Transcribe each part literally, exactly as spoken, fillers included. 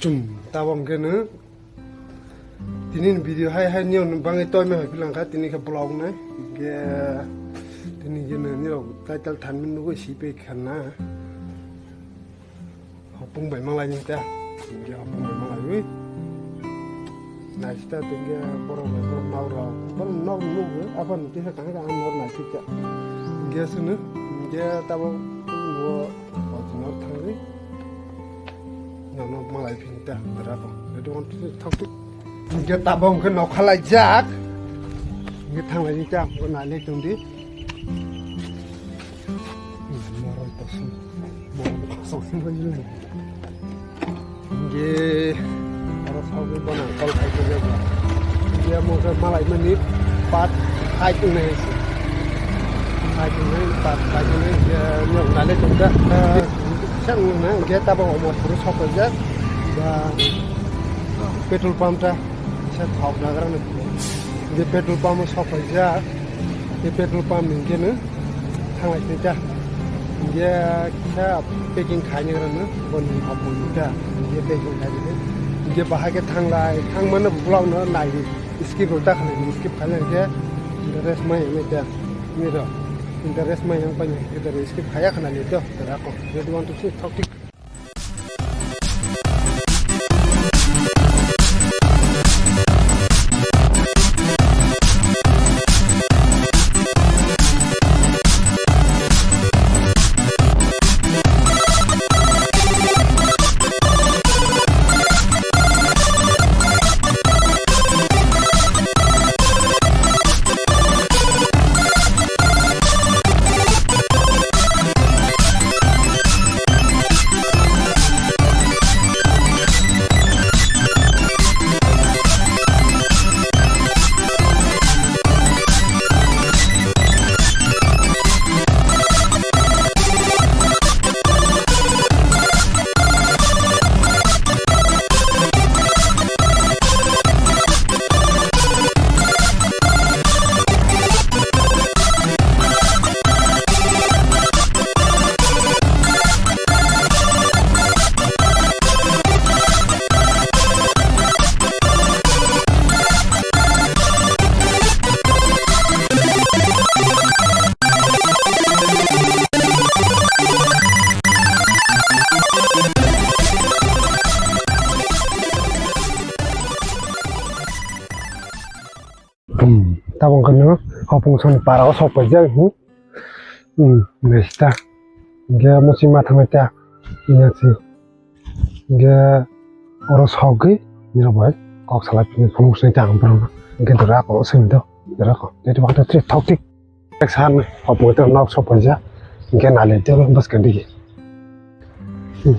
Chum, tabok hwnkhe no tini ni video hai hai niyok bangwi toima hai philangkha tini khe vlog nai. Hwnkhe tini hwnkhe no nirok title thanwi nugwi sipei kha na. Hopung bai malai ni ta. Hwnkhe hopung bai malaiwi. Naisita tengke borok bai borok nok rok. Borok nok nukgo, aphano tisa kaham kaham nok naisita. Hwnkhe aswkno, hwnkhe tabok nugo, o nok thangwi. Nono malai phini ta, berabo. Ready, one, two, three, thok thok. Hwnkhe tabok hwnkhe nok khalaijak. Hwnkhe thanglaini ta, hwnkhe nailai tongdi. Morom kosom, morom kosom se bajinai. Hwnkhe oro sagwi bono call khai tongya ba. Hwnkhe omo khe malaimani part five wngnai hai se. Five wngnai, part five wngnai, hwnkhe nok nailai tongkha. Kisa wngnai, hwnkhe tabok omo phuru sok paijak. Ba petrol pump ta kisa thok nagra no. Hwnkhe petrol pump o sok paijak. Hwnkhe petrol pump ni hwnkhe no thanglai tei ta. Hwnkhe kisa packing khainai rano boni hapung ni ta. Hwnkhe packing khainai. Hwnkhe bahai khe thanglai, thangmano vlog no nai di. Skip rw ta khalai, skip khainai khe interest mai nai ta. Nirok interest mai yang painai khe skip khaya khanani to. Tera ko. Ready, one, two, three, thok thik. Hmm, tabok hwnkhe no hopung song para o sok paijak, hmm. Hmm, nesta. Hwnkhe muchung ma thangwi ta. Iya si. Hwnkhe oro sogwi nirok bai kok salai philwi phunuk swi ta ang borok no. Hwnkhe dora ko swi do. Dora ko. Dede bakta tri thok tik. Ek san hopung ta nok sok paijak. Hwnkhe nalai te bwskang digi. Hmm.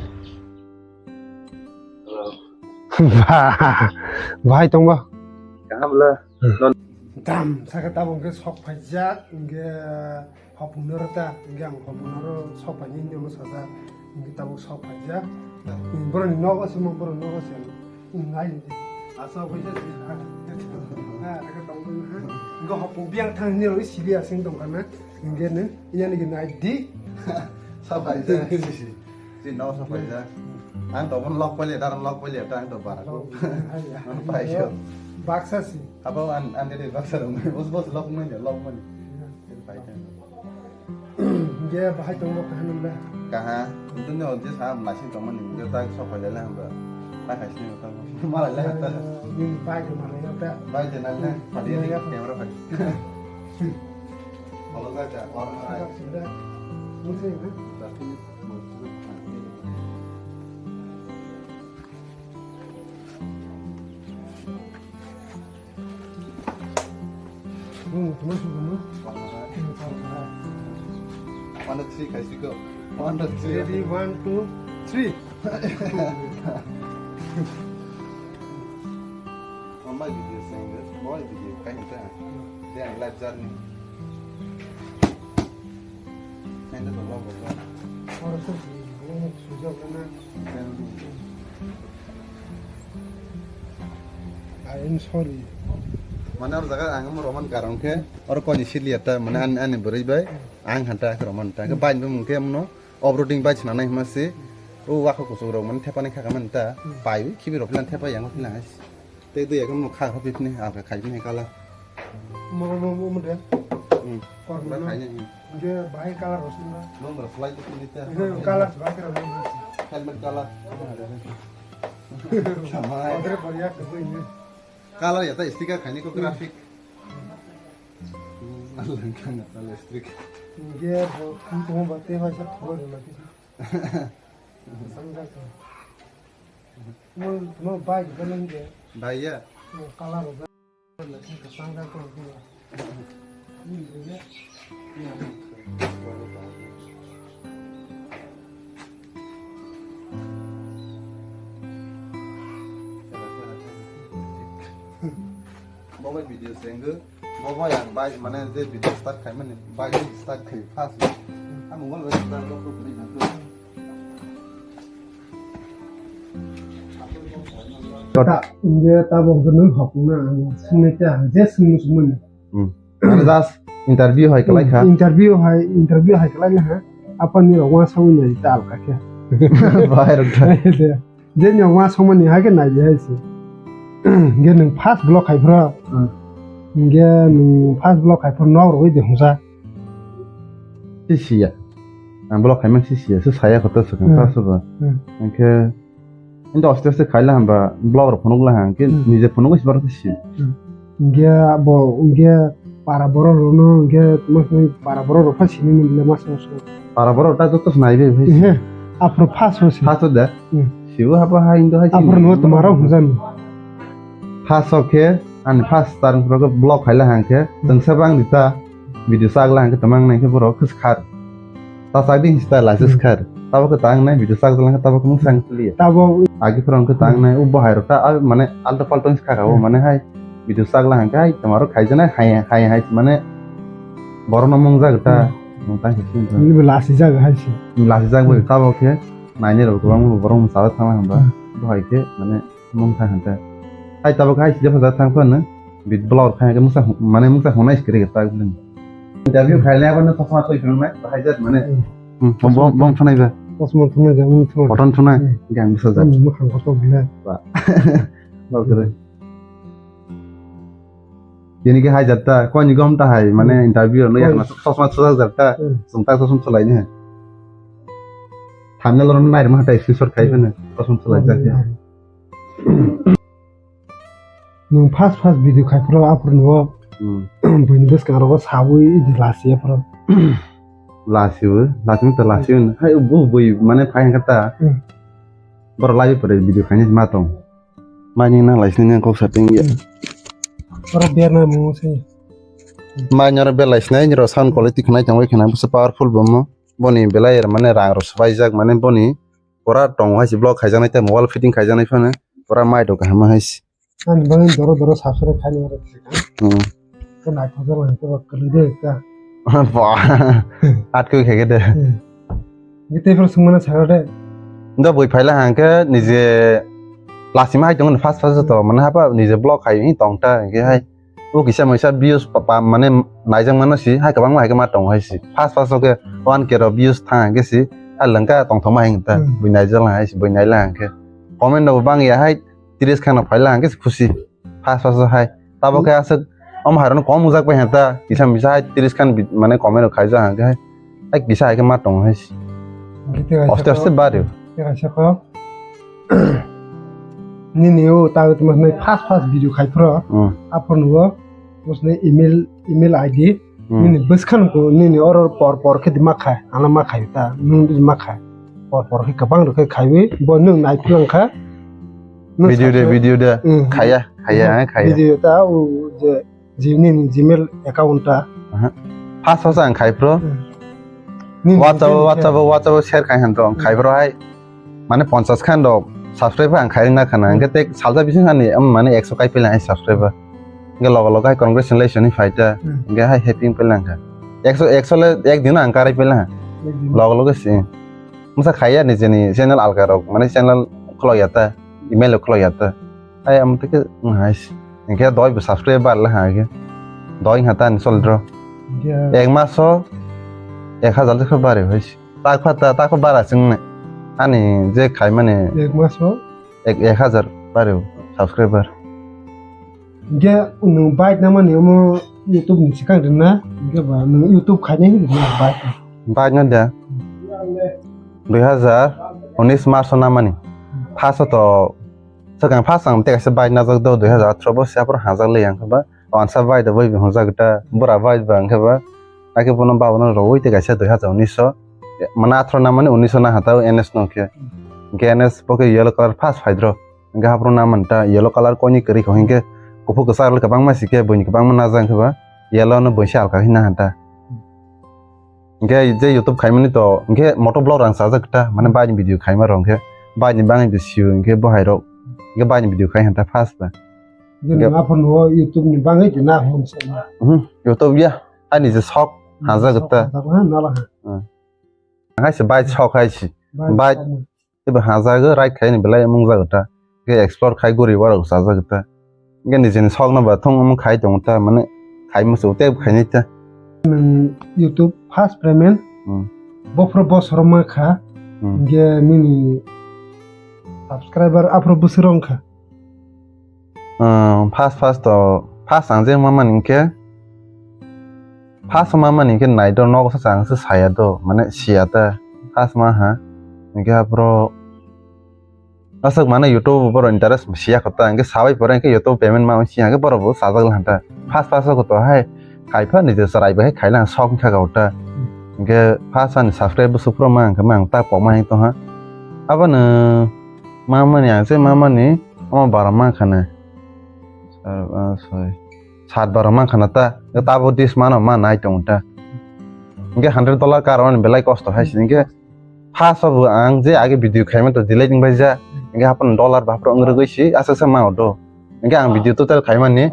Hello. Ba, bahai tongbo. Kaham le. Hmm. Non. Dam, saka tabok hwnkhe sok paijak, hwnkhe hopung no rw ta, hwnkhe ang hopung no rw sok paini hinwi omo sajak, hwnkhe tabok sok paijak. Hmm. Borok ni nogo se mo, borok nogo se. Hmm, nai di. Asa paijak. Ha, ha, ha, ha, tong tong ha. Hwnkhe hopung biyang thang hinwi rw sili asing tong kana, hwnkhe nw, iya nigi nai di. Sok paijak. Chini nogo sok paijak. Ang to bono lok pailiya, dara lok pailiya, ta ang to bara ko. Lok pailiya. Ang paio. Baksa si. Abo an, an dede baksa rong. Bos, bos, lok manya, lok manya. Iya. Pai ta. Ge bahai tongbo kaha nang da? Kaha. Dunya o je sa am nasi tongmani, je ta sok pailai lang ba. Pai hai sini ta. Malai lang ta. Ni pai ke malai lang ta. Pai je nang na. Pai je nang na. Camera pai. Follow ka ja, or na. Musi, ha? One, two, three, kaisi ko. One, two, three. Ready, one, two, three. Mama video send, boy video kain ta. Then life journey. Kain ta vlog vlog. Oro so, oro so sujak na. I am sorry. Mane oro jaga ang mo roman karong khe, oro koni siliya ta, mane ani, ani bwrwi bai, ang hanta roman ta. Khe bai bo mung khe amno off-roading bike swnanai hwnma se. O wako kuchuk rok mani thepa ni kha kha mani ta. Hmm. Pai khibi rok philan thepa yang philan hai. Tei dui ekam no kha kha bipni alka khai bini kala. Mo, mo, mo, mo de. Hmm. Kor mo. Khai ni. Ge bai kala rosna. Nong rok flight tu ni ta. Ge kala ba kala. Helmet kala. Samai. Order bariya ke bini. Color ya ta sticker khai ni ko graphic. Hmm, alang kang ta electric. Ge bo, mo ba te ba sa thor la. Sanjak. Mo, mo bike ba nang ge. Bai ya. Mo color ba. Sanjak ko. Mobile video senggo. Bo bai ang bai mane je video start khai mani bai start khai first. Ang mobile bai start khai. Kota. India tabok nung hok na ang sini ta je sini sini. Hmm. Mane just interview hai kalai kha. Interview hai, interview hai kalai na ha. Apa ni rok wa sawi na ta alka khe. Bai rok ta. Je ni wa somani hai khe nai hai se. Ge nung first block hai phra. Hmm. Ge nung first block hai phra nok roi de hungsa. Sisiya. Ang block hai man sisiya. Su saya kota su kan Hmm. first ba. Hmm. Angke Inta aste aste khaila hamba blog rok phunuk la hang ke Hmm. Nije phunuk si barok si. Hmm. Hingke abo hingke para borok rok no hingke mas nai para borok rok pha sini ni le mas mas. Para borok ta joto nai be. He. Afro first ho si. First ho da. Hmm. Sibo hapa ha indo ha. Afro no tuma rok hujam. First ho ke ani first star rok blog khaila hang ke Hmm. tengsa bang dita. Video chak lang khe tamang nai khe borok khis khar. Ta chak di hinsta lasis Hmm. khar. Tabo khe tang nai video chak lang khe tabo khe mung sang tuli. Tabo agi phorong khe tang Hmm. nai u bahai rok ta a mane alto palto hinsa kha o Hmm. mane hai video chak lang khe hai tamaro khai jana hai hai hai mane borok no mung jak ta Hmm. mung tang khe sin. Ni lasi jak hai si. Lasi jak bo Hmm. tabo khe nai ni rok bang borok mung sa thang lang ba. Hmm. Bahai khe mane Mung thang hanta. Hai tabuk hai sida phada thang phano. Bit blog khai ke musa mane musa honai skiri ke tag blin. Interview khai le abano chosma thoi phano nai, hai jat mane. Hmm. Hmm, bom, bom, bom thonai ba. Chosma thonai ba, mung thonai. Button thonai, Hmm. gang bisa jat. Hmm, mukhang kotor bile. Ba. Bal kere. Ini ke hai jat ta, kau ni gom ta hai, mane Hmm. interview no ya Kau na chosma thonai jat ta, Hmm. sung ta chosma thonai ne. Thumbnail ron nai ma ta screenshot khai Hmm. phano, chosma thonai jat ya. Hmm. Nwng first first video khai phuru aphuru nw Hmm. buini bwskang rogo sawi idi lasi aphuru. Lasi o, lasi ta lasi o. Hai bu bui mane phai hangkha ta. Hmm. Boro lai pore video khaini ma tong. Mani nang lai sini kok sa ting ya. Hmm. Oro berna mo se. Mai nyoro belai sinai nyoro sound quality khnai tongwi khna bwsa powerful bo mo. Boni belai er mane rang rok swbaijak mane boni. Pura tongo hai se block khaijaknai tei mobile fitting khaijaknai phano pura mai rok kaham hai se. Ani bagwi doro doro subscribe khaini oro. Hmm. Khe naithokjak lai khe ba kwlwi de ta. Ba. Atkwi khaikhe de. Hmm. Ni tei phano swngmano sakha de. Nda bui phaila hangkhe nije lasima hai tongo first first to mane hapa nije block khai tong ta hingkhe hai. O kisa moisa views pa, pa, mane naijak mano si, hai kwbangma hai khe ma tongo hai si. First first o khe one K rok views thang hai khe si, a lengka tongthokma hai ta, Hmm. bui naijak lang hai si, bui naila hang khe. Comment rok bang ya hai, tris khan rok phaila hang khe si khusi. First first o hai. Tabo khe aswk, omo hai rok no kom wngjak bai ha ta, kisa misa hai tris khan bi, mane comment rok khaijak hang khe hai. Hai kisa hai khe ma tongo hai si. Aste aste bari. Tei kaisa kok. Nini o ta tuma nai first first video khai phro. Hmm. Aphuru nugo. Bosni email, email I D. Hmm. Nini bwskang ko nini oro por por khe di ma khai. Ana ma khai ta. Nung di ma khai. Por por khe kwbang rok khe khaiwi. Bo nung nai phlang kha. Nung video de, video de. Hmm. Khaya, khaya, Hmm. khaya. Video ta o je Jini ni Gmail account ta. Aha. First first ang khai phro. Hmm. Ni WhatsApp, Gmail WhatsApp, account. WhatsApp share khai han to ang khai Hmm. phro hai. Mane ponchash khan do subscriber ang khai na khana. Hmm. Hingke tek salsa bising ani, um, mane ekso kai pila hai subscriber. Hingke logo logo hai congratulations ni phaita. Hmm. Hingke hai happy pila ang kha. Ekso, ekso le ek din ang karai pila. Ek din. Logo logo si. Masa khaya ni jeni channel alga rok, mane channel khulok ya ta, email khulok ya ta. Hai, amo tike, wng hai se. Hingke doi bo subscribe bar le hai ke. Doi wngkha ta ni sol dro. Hingke Ek maso ek hajar lekha bare hai se. Ta kha ta, ta kha bara chwng ne. Ani je khaimani Ek maso? Ek, ek hazar bari subscriber. Hingke nwng bike namani omo YouTube ni swkang rwna, hingke ba nwng YouTube khainai hinwi rwna bike. Bike no de dui hazar unis March o namani. First o to swkang first ang tei kaisa bike najak do dui hazar athro bo se aphuru hajak le yang khe ba. Wansa bai da bai bihung jagta bura bai ba hwnkhe ba. Ake bono baba no rowoi te kaisa dui hazar unis o. Mana athro na mani unis o na hata N S no khe. Hwnkhe N S bo khe yellow colour first phai dro. Hwnkhe haphro na manta yellow colour koni kwrwi kho hwnkhe kuphur kwchar le kwbangma si khe buini kwbangma najak hwnkhe ba. Yellow no buisi alka khe na hata. Hwnkhe je YouTube khaimani to hwnkhe moto vlog rang chajak ta mane bai ni video khaima rok hwnkhe bai ni bangni de sio hwnkhe bo hai rok. Hwnkhe bai ni video khai hata first ba. Jini Gap. Aphano YouTube ni bagwi twi na hwn se na. Mhm, YouTube ya. Ani je sok, hmm, hajak sok ta. Hajak ha, nala ha. Hmm. Hai se bai sok hai se. Bai bai sok. Iba hajak right khai ni belai mung jak ta. Ke explore khai guri warok sa jak ta. Ke ni jini sok na ba thung um khai tong ta mane khai musu te khai ni ta. Nang YouTube first payment. Hmm. Bofro bosor ma kha. Hmm. Ge nini subscriber aphro busur ong kha. Ah, first, first to, first ang je mamani hinkhe, first mamani hinkhe naidok nogo sa ang se saya do, mane siya ta, first ma ha, hinkhe aphro aswk mane YouTube boro interest siya kho ta, hinkhe sabai pore hinkhe YouTube payment ma siya hinkhe boro bo sajak la ta, first, first ko to hai, khai pha ni je chwrai bai khai lang sok kha ga ta, hinkhe first ani subscribe bo sukro ma hinkhe ma ang ta kok ma hin to ha, abo no mamani ang se mamani omo bara ma khana. Sar, ah, soi. Sat baro man khana ta. Tabo dis mano ma nai tong ta. Hingke hundred dollar kar on belai kosto hai si. Hingke first of ang je age video khaima to delay ding bai ja. Hingke hapan dollar bapro ang rwgwi si asa sa ma do. Hingke ang video total khaimani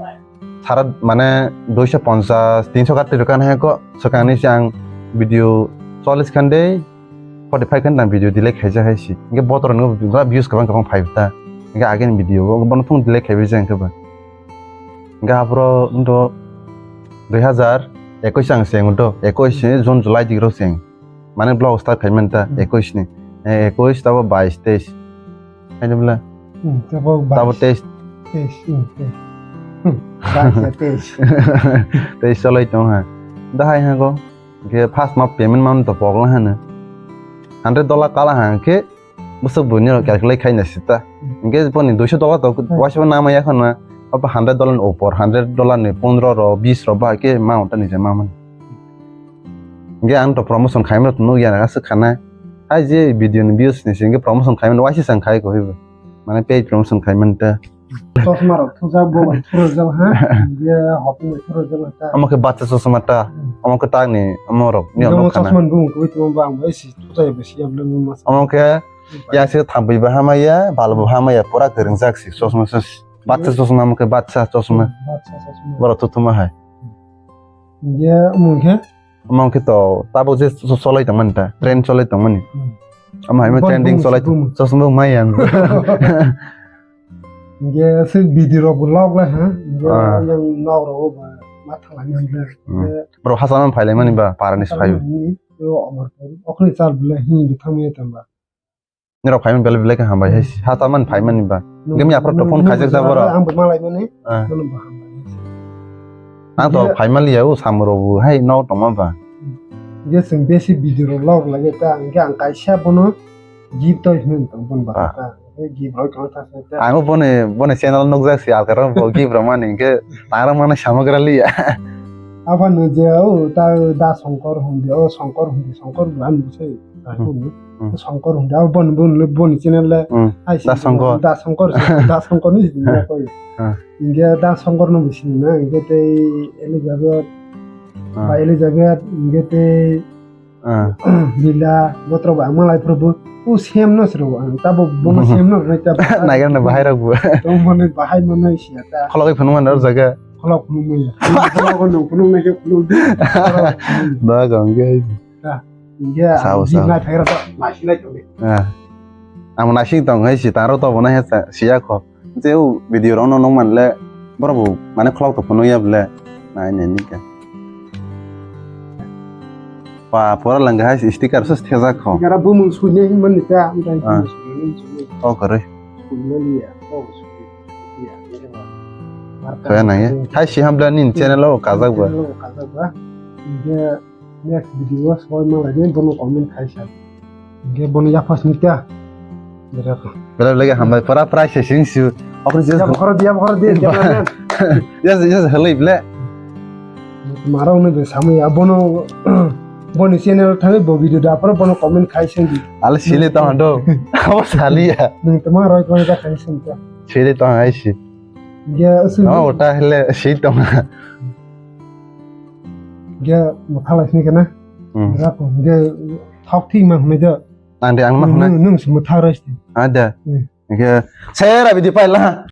sara mane duiso ponchas, tinso kar tiro kan hai ko. Swkangni se ang video chollis khan de forty five khan nang video delete khaijak hai si. Hingke botor no bra views kwbang kwbang phai ta. Hingke ageni video bo bono phung delete khaibai jang khe ba. Hingke aphro ndo dui hazar ekush ang seng do, ekush ni June July dik ro seng. Mane vlog start khai man ta Hmm. ekush ni. Eh, ekush tabo bais, teis. Hai de bla. Hmm, tabo Tabo bais. teis. Teis, hmm, teis. Hmm, bais ya teis. Teis choloi tong ha. Da hai ha go. Hingke first ma payment ma to pokla hano. Hundred dollar kala ha hingke bwswk buini rok calculate khaina sita. Hingke boni duiso dollar to Hmm. waisa nama ya khana. Apa hundred dollar ni upor, hundred dollar ni pondro ro, bis ro ba ke ma unta ni je ma man. Hingke ang to promotion khaima to nugya na aswk khana. Hai je video ni views ni singke promotion khaima waisa sang khai ko hibo. Mane paid promotion khaima ta. Chosma rok thujak bo bai phuru jal ha. Ye hopung bai phuru jal ha ta. Omo khe bacha chosma ta. Hmm. Omo khe tang ni omo rok ni Omo omo khana. Chosma ni bumung khe tong ba ang bai si thujak bai si yablo ni mas. Omo khe ya se thambi ba hamaya, bal bo hamaya, pura kwrwngjak si chosma se. Bacha Hmm. chosma omo khe bacha chosma. Bacha chosma. Borok thuthuma hai. Ye omo khe Omo khe to tabuk je so-, solai tongmani ta, trend solai tongmani. Hmm. Omo hai ma Boni trending bumung solai si bumung. Chosma bo mai yang. Hingke aswk video rok bo log lai ha. Hingke Ah. yang nog rok bo ma thalai nang le. Hmm. Hingke Bro hasa man phai lai mani ba, para ni Hasa phaio. Man ni, yo Amarpur. Okni chal bile hi bithang ye tamba. Nirok phaimani belai belai khe hambai hai se. Hata man phaimani ba. Nung, Gami aphro to nung, phone nung khaijak ja bwswk boro. Ang bo malai mani. Ah. Nung bo hambai hai se. Ang to Ye- phaimali ya, o samro bo hai no tongma ba. Ye chwng besi video rok log lage ta, hingke ang kaisa bono gift toi hwn tong bon ba Ah. ta. Hingke gift rok tong ta se ta. Ang bo boni, boni channel nukjak si alkar bo gift rok mani hingke tangrang mani samogra liya. Abo no je o ta Da Songkor hwn de, o Songkor hwn de, Songkor bo ang bo se. Hmm. Hmm. Songkor hwnde, abo boni, boni, boni channel le Hmm. hai Da sini Songkor. Da Songkor, Da Songkor ni sini ya koi. Ah. India Da Songkor no bisini na, india tei Elizabeth, Ah. ba Elizabeth, india tei Ah. Lila, botro ba malai probo. U sem no sro, ang tabo bono sem no nai tabo. Naigar na bahai rok bo. Tong mane bahai mane siya ta. Kholok phunung man jaga. Kholok phunung maya. Kholok no phunung nai phunung. Da gong ge. Ta, india, Sao, ang sao. Nai phagra ta, nai sinai tong. Ah. Ang nai sing tong hai si taro to bo nai ha siya kho. Je u video rok no nong man le, boro bo mane kholok to phunung ya bole. Nai nai ni ka. Pa pora langga hai sticker sus thejak kho. Gara bumung suinai hinmani ta, amtai Ah. bumung suinai hinmani. O koroi. Suinai liya, o suinai liya, liya. Marka Kaya nang ya. Hai si hamla nin channel o kajak ba. Channel o kajak ba. India next video o soi malai ni bono comment khai sa. India bono yapas ni ta. Bera ko. Bela lagi hambai pora price sing su. Okri jas. Diam khoro, diam khoro, diam khoro. Jas jas halai ble. Mara unu be samui abono boni channel thangwi bo video da poro bono comment khai sengdi. Ale sile to hando. Abo saliya. Nung tama roi ko da khai sengta. Sile to hai si. Ge asu. No ota hele si to. Ge mothala sini kana. Hmm. Ra ko ge thok thik ma hme da. Ande ang ma hme. Nung nung si mothala sti. Ada. Hmm. Hingke sera bidi paila.